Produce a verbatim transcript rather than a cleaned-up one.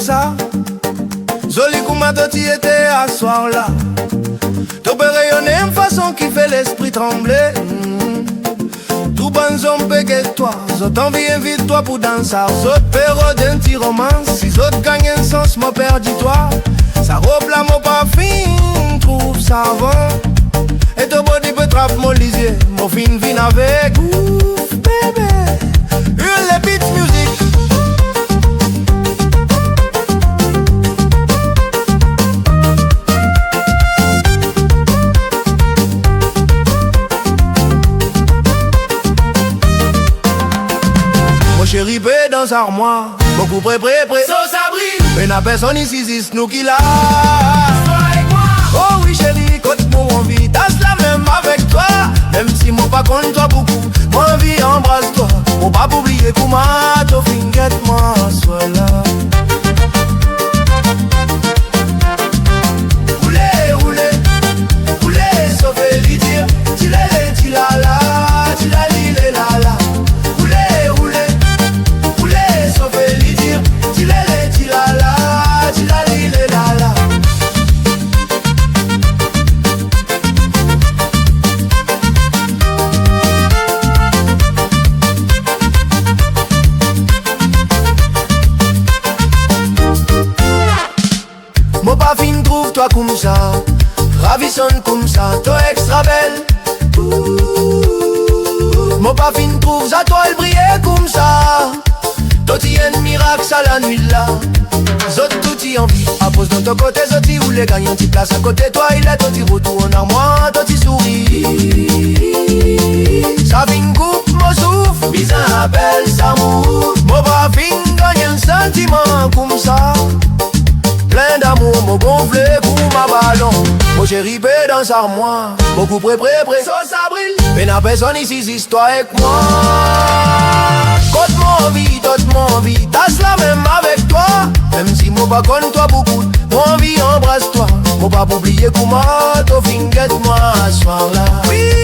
Sa, zoli kouma to ti ete aswar la. To pe reyone enn fason ki fer lespri tranble. Mm. Tou bann zom pe get twa, zot anvi invit twa pou dans ar zot. Pe rod enn ti romans, si zot gagn enn sans, mo perdi twa. Sa rob la, mo pa finn trouv sa avan. E to body pe trap mo lizie, mo finn vinn aveg. Ouf, bebe. Hurle Beats Music. Mo seri pe dans ar mwa, boukou pre, pre, pre. So Sabrine. Pena personn isi, zis nou ki la. Zis twa ek mwa. Oh wi seri, kot mo anvi, tas lamem avek twa. Mem si mo pa konn twa boukou, mo anvi anbras twa. Mo pa pou bliye kouma to finn get mwa aswar la. Roule, roule, roule, sofe li dir, tilele, tilala, tilali, lelala. Roule, roule, roule, sofe li dir, tilele, tilala, tilali, lelala. Mo pa finn trouv twa koumsa, ravisan koumsa, to extra bel. Mo pa finn trouv zatwal briye koumsa. To ti enn mirak sa lanwit la. Zot tou ti anvi, apoz dan to kote, zot ti oule gagn enn ti plas akote twa, e la to ti retourn ar mwa, to ti souri. Sa finn koup mo souf, bizin apel sa amour. Mo pa finn gagn enn santiman koumsa. Plin damour, mo gonfle kouma balon. Mo seri pe dans ar mwa, boukou pre, pre, pre. So Sabrine. Pena personn isi, zis twa ek mwa. Kot mo anvi, kot mo anvi, tas lamem avek twa. Mem si mo pa konn twa boukou, mo anvi anbras twa. Mo pa pou bliye kouma to finn get mwa aswar la. Wi.